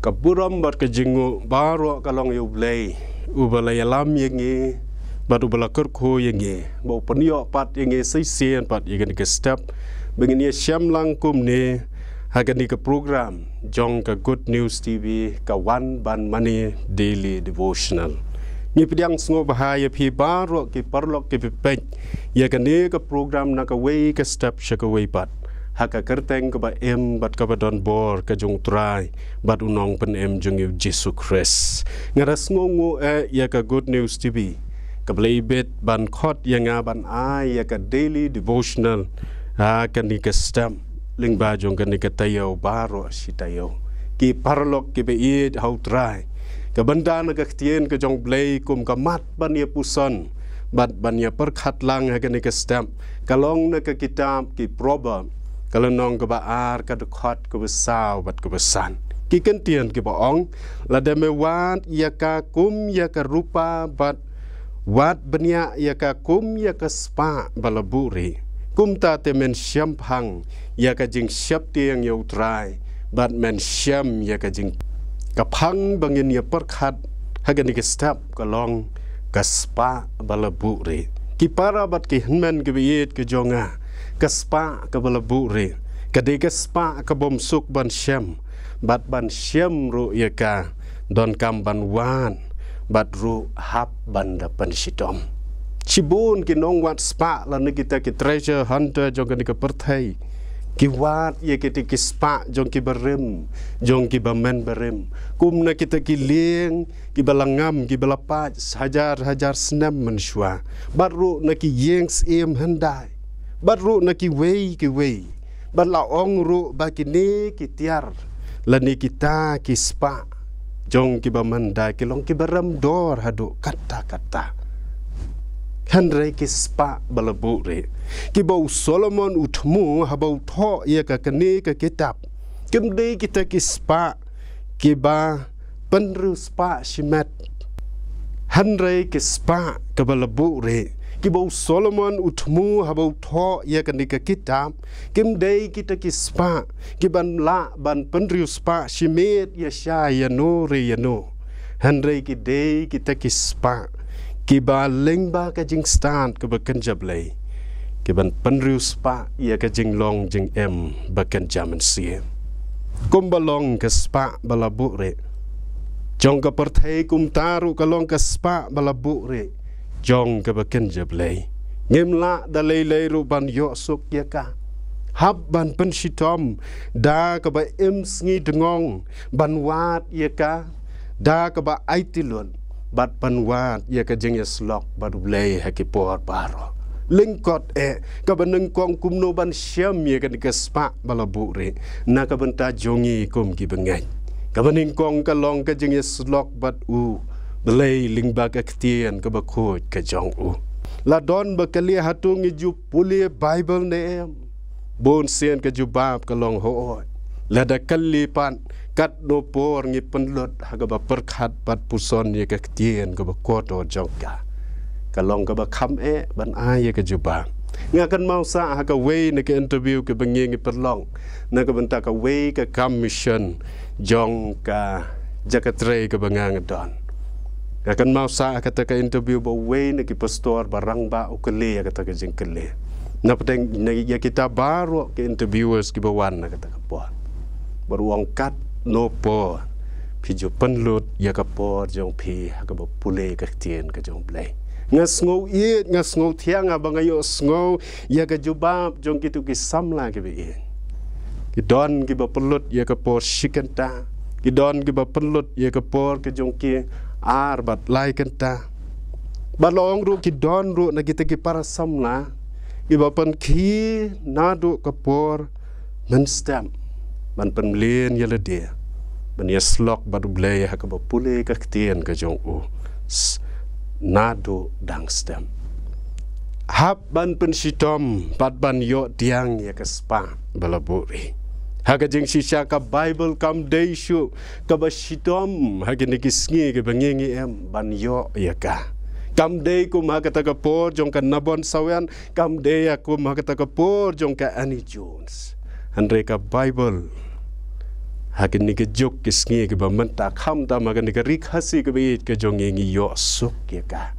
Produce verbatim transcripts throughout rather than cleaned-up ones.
Ka burom bad ka jingnguh baroh ka long ïa U Blei, uba la ïalam ïa ngi bad uba la kyrkhu ïa ngi, ba u pynïoh pat ïa ngi shisien pat ïa kane ka step ba ngin ïa shem lang kumne ha kane ka program jong ka Good News T V, ka Wan Ban Mane Daily Devotional. Ngi pdiang sngewbha ïa phi baroh ki paralok kiba peit ïa kane ka program na kawei ka step sha kawei pat, ha ka kyrteng kaba im bad kaba don bor ka jong U Trai bad U Nongpynim jong ngi U Jisu Khrist. Nga da sngewnguh eh ïa ka Good News T V kaba la ibit ban khot ïa nga ban ai ïa ka daily devotional ha kane ka step lyngba jong kane ka taïew baroh shi taïew. Ki paralok kiba ïeit ha U Trai, ka bynta na ka ktien ka jong U Blei kum ka mat ban ïa puson bad ban ïa pyrkhat lang ha kane ka step ka long na ka kitab Ki Proverb, ka lynnong kaba ar, ka dkhot kaba saw bad kaba san. Ki kyntien kiba ong, lada me wad ïa ka kum ïa ka rupa bad wad bniah ïa ka kum ïa ka spah ba la buhrieh, kumta te men shemphang ïa ka jingsheptieng ïa U Trai bad men shem ïa ka jing. Ka phang ba ngin ïa pyrkhat ha kane ka step ka long ka spah ba la buhrieh. Ki para bad ki hynmen kiba ïeit ka jong nga, ka spah kaba la buhrieh ka dei ka spah kabym suk ban shem, bad ban shem ruh ïa ka donkam ban wad bad ruh hap ban da pynshitom. Shibun ki nongwad spah lane kita ki treasure hunter jong kane ka pyrthei ki wad ïa kita ki spah jong kiba rim, jong kiba men barim, kum na kita ki lieng kiba la ngam, kiba la pait hajar hajar snem mynshuwa, bad ruh na ki ïing syiem hyndai, bad ruh na kiwei kiwei. Bad la ong ruh ba kine ki tiar lane kita ki spah jong kiba mynta ki long kiba rim dor haduh katta katta. Hynrei ki spah ba la buhrieh kiba u Solomon u thmu haba u thoh ïa ka kane ka kitab, kim dei kita ki spah kiba pynriew spah shimet. Hynrei ki spah kaba la buhrieh kiba u Solomon u thmu haba u thoh ïa kane ka kitab, kim dei kita ki spah kiban lah ban pynriew spah shimet ïa sha ïa no re ïa no. Hynrei ki dei kita ki spah kiba lyngba ka jingstad kaba kynja Blei, kiban pynriew spah ïa ka jinglong jingim ba kynja mynsiem. Kumba long ka spah ba la buhrieh jong ka pyrthei, kumta ruh ka long ka spah ba la buhrieh jong kaba kynja Blei. Ngim lah da lei lei ruh ban ïoh suk ïa ka. Hap ban pynshitom da kaba im sngi dngong ban wad ïa ka, da kaba aiti lut bad ban wad ïa ka jingïasyllok bad U Blei ha ki por baroh. Lyngkot eh kaba nyngkong kumno ban shem ïa kane ka spah ba la buhrieh na ka bynta jong ngi kum ki bangeit. Kaba nyngkong ka long ka jingïasyllok bad U Blei lyngba ka ktien kaba khuid ka jong u. La don ba kylli hato ngi ju pule Baibl ne em? Bun sien ka jubab ka long hooid. Lada kylli pat, katno por ngi pynlut ha kaba pyrkhat bad puson ïa ka ktien kaba kordor jong ka? Ka long kaba kham eh ban ai ïa ka jubab. Nga kynmaw sah ha kawei na ka interview kaba ngi ngi pynlong na ka bynta kawei ka kam mission jong ka jaka trei kaba nga nga don. Nga kynmaw sah ha kata ka interview ba uwei na ki pastor ba rangbah u kylli ïa kata ka jingkylli. Na pdeng na ïa kita baroh ki interviewers kiba wan na kata ka por, ba u ong, katno por phi ju pynlut ïa ka por jong phi ha kaba pule ka ktien ka jong U Blei? Nga sngew ïeit, nga sngew thiang haba nga ïohsngew ïa ka jubab jong kito ki samla kiba ïeit. Ki don kiba pynlut ïa ka por shi kynta, ki don kiba pynlut ïa ka por ka jong ki ar bad lai kynta. Bad la ong ruh ki don ruh na kita ki para samla kiba pynkhih naduh ka por mynstep ban pynmlien ïa lade ban ïasyllok bad U Blei ha kaba pule ka ktien ka jong u. S-, naduh dang step. Hap ban pynshitom bad ban ïoh diang ïa ka spah ba la buhrieh. Ha ka jingshisha ka Baibl kam dei shuh kaba shitom ha kine ki sngi kiba ngi ngi em ban ïoh ïa ka. Kam dei kum ha kata ka por jong ka Nabon Sawian, kam dei ïa kum ha kata ka por jong ka Annie Jones. Hynrei ka Baibl Ha kine ki juk ki sngi kiba mynta, khamtam ha kane ka Ri Khasi kaba ïeit ka jong ngi, ngi ïoh suk ïa ka.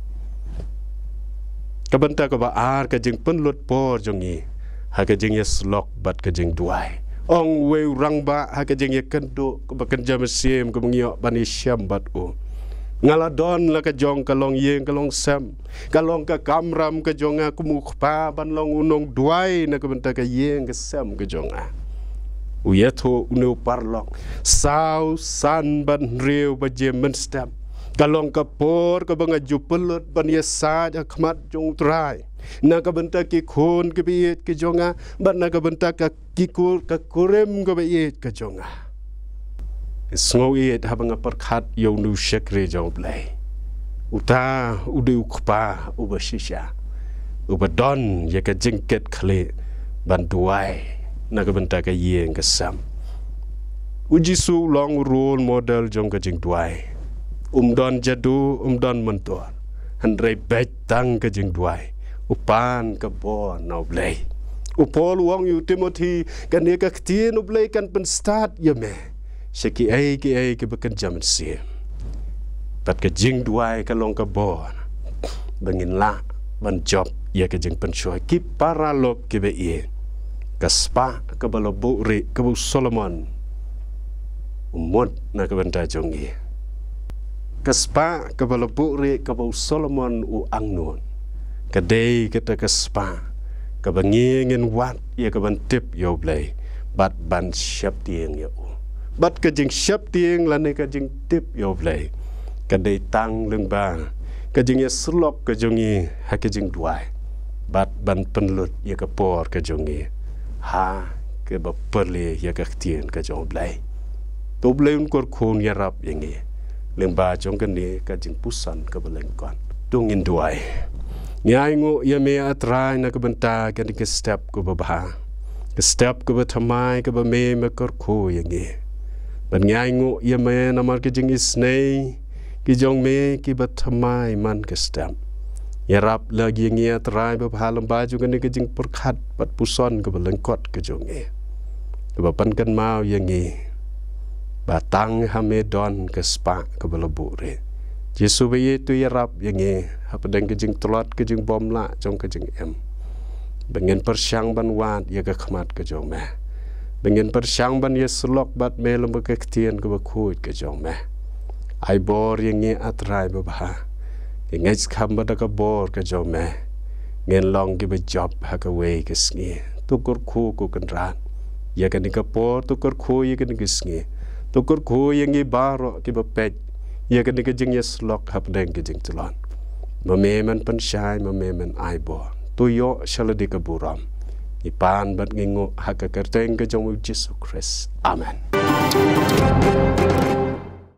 Ka bynta kaba ar, ka jingpynlut por jong ngi ha ka jingïasyllok bad ka jingduwai. Ong uwei u rangbah ha ka jingïakynduh kaba kynja mynsiem kaba ngi ïoh ban ïashem bad u: Nga la don la ka jong ka longïing ka longsem, ka long ka kamram ka jong nga kum u kpa ban long u nongduwai na ka bynta ka ïing ka sem ka jong nga. U ïathuh une u paralok: Saw, san bad hynriew baje mynstep ka long ka por kaba nga ju pynlut ban ïasaid ha khmat jong U Trai na ka bynta ki khun kiba ïeit ki jong nga bad na ka bynta ka ki kur, ka kurim kaba ïeit ka jong nga. Sngew ïeit haba nga pyrkhat ïa une u shakri jong U Blei, uta u dei u kpa uba shisha, uba don ïa ka jingkit khlieh ban duwai na ka bynta ka ïing ka sem. U Jisu u long u role model jong ka jingduwai. Um don jadu, um don myntoi, hynrei beit tang ka jingduwai u pan ka bor na U Blei. U Paul u ong ïa u Timothi: Kane ka ktien U Blei kan pynstad ïa me sha kiei kiei kiba kynja mynsiem. Bad ka jingduwai ka long ka bor ba ngin lah ban jop ïa ka jingpynshoi. Ki paralok kiba ïeit, ka spah kaba la buhrieh kaba u Solomon u mut na ka bynta jong ngi, ka spah kaba la buhrieh kaba u Solomon u angnud, ka dei kata ka spah kaba ngi ngin wad ïa ka ban tip ïa U Blei bad ban sheptieng ïa u. Bad ka jingsheptieng lane ka jingtip ïa U Blei ka dei tang lyngba ka jingïasyllok ka jong ngi ha ka jingduwai bad ban pynlut ïa ka por ka jong ngi ha kaba pule ïa ka ktien ka jong U Blei. To U Blei un kyrkhu, un ïarap ïa ngi lyngba jong kane ka jingpuson kaba lyngkot. To ngin duwai. Ngi ainguh ïa me, A Trai, na ka bynta kane ka step kaba bha, ka step kaba thymmai kaba me me kyrkhu ïa ngi. Bad ngi ainguh ïa me namar ka jingisynei ki jong me kiba thymmai man ka step. Ïarap la ïa ngi, A Trai babha, lyngba jong kane ka jingpyrkhat bad puson kaba lyngkot ka jong ngi, kaba pynkynmaw ïa ngi ba tang ha me don ka spah kaba la buhrieh. Jisu ba ïeit, to ïarap ïa ngi hapdeng ka jingtlot, ka jingbymlah jong ka jingim, ba ngin pyrshang ban wad ïa ka khmat ka jong me, ba ngin pyrshang ban ïasyllok bad me lyngba ka ktien kaba khuid ka jong me. Ai bor ïa ngi, A Trai babha. Ngi ngeit skhem ba da ka bor ka jong me ngin long kiba jop ha kawei ka sngi. To kyrkhu, ko Kynrad, ïa kane ka por, to kyrkhu ïa kane ka sngi, to kyrkhu ïa ngi baroh kiba peit ïa kane ka jingïasyllok hapdeng ka jingtlot. Ma me men pynshai, ma me men ai bor. To ïoh sha lade ka burom. Ngi pan bad ngi nguh ha ka kyrteng ka jong U Jisu Khrist. Amen.